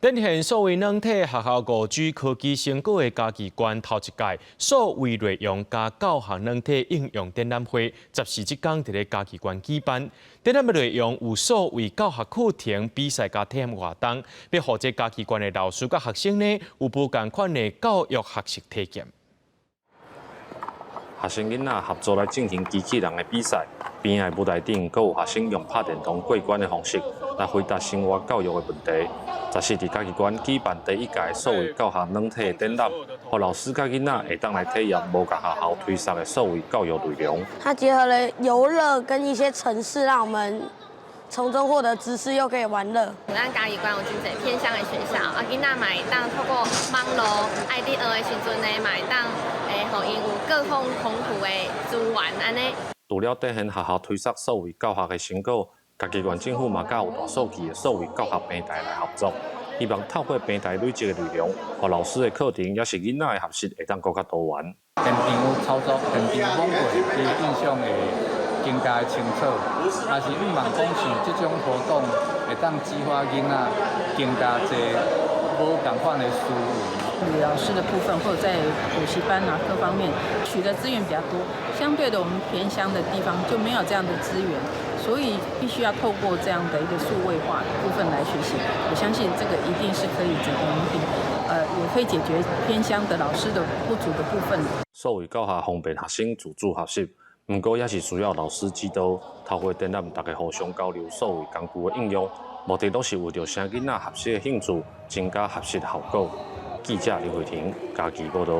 展現數位軟體學校5G 科技成果的嘉義縣頭一屆數位內容佮教學軟體應用展覽會，14這工佇咧嘉義縣舉辦。展覽的內容有數位教學課程、比賽佮體驗活動，欲予這嘉義縣的老師佮學生呢，有無仝款的教育學習體驗。學生囡仔合作來進行機器人的比賽，邊仔舞台頂閣有學生用拍電動過關的方式來回答生活教育的問題。14佇嘉義縣舉辦第一屆數位教學軟體的展覽，予老師佮囡仔會當來體驗無仝學校推捒的數位教育內容。它結合了遊樂跟一些程式，讓我們從中獲得知識，又可以玩樂。咱嘉義縣有真濟偏鄉的學校，啊，囡仔嘛會當透過網路愛佇學的時陣呢，嘛會當予𪜶有各方豐富的資源按呢。除了展現學校推捒數位教學的成果，嘉義縣政府嘛佮有大數據的數位教學平台來合作，希望透過平台累積的內容，予老師的課程抑是囡仔的學習會當閣較多元。現場操作、現場訪問，伊印象會更加清楚。也是向望講像這種活動會當激發囡仔更加濟無仝款的思維。老師的部分，或者在補習班啊各方面取得資源比較多，相對的我們偏鄉的地方就沒有這樣的資源，所以必須要透過這樣的一個數位化的部分來學習。我相信這個一定是可以整個也可以解決偏鄉的老師的不足的部分。數位教學方便學生自主學習，毋過也是需要老師指導。透過展覽，大家互相交流數位工具的應用，目的攏是為著啥囡仔學習的興趣，增加學習效果。記者劉慧婷嘉義報導。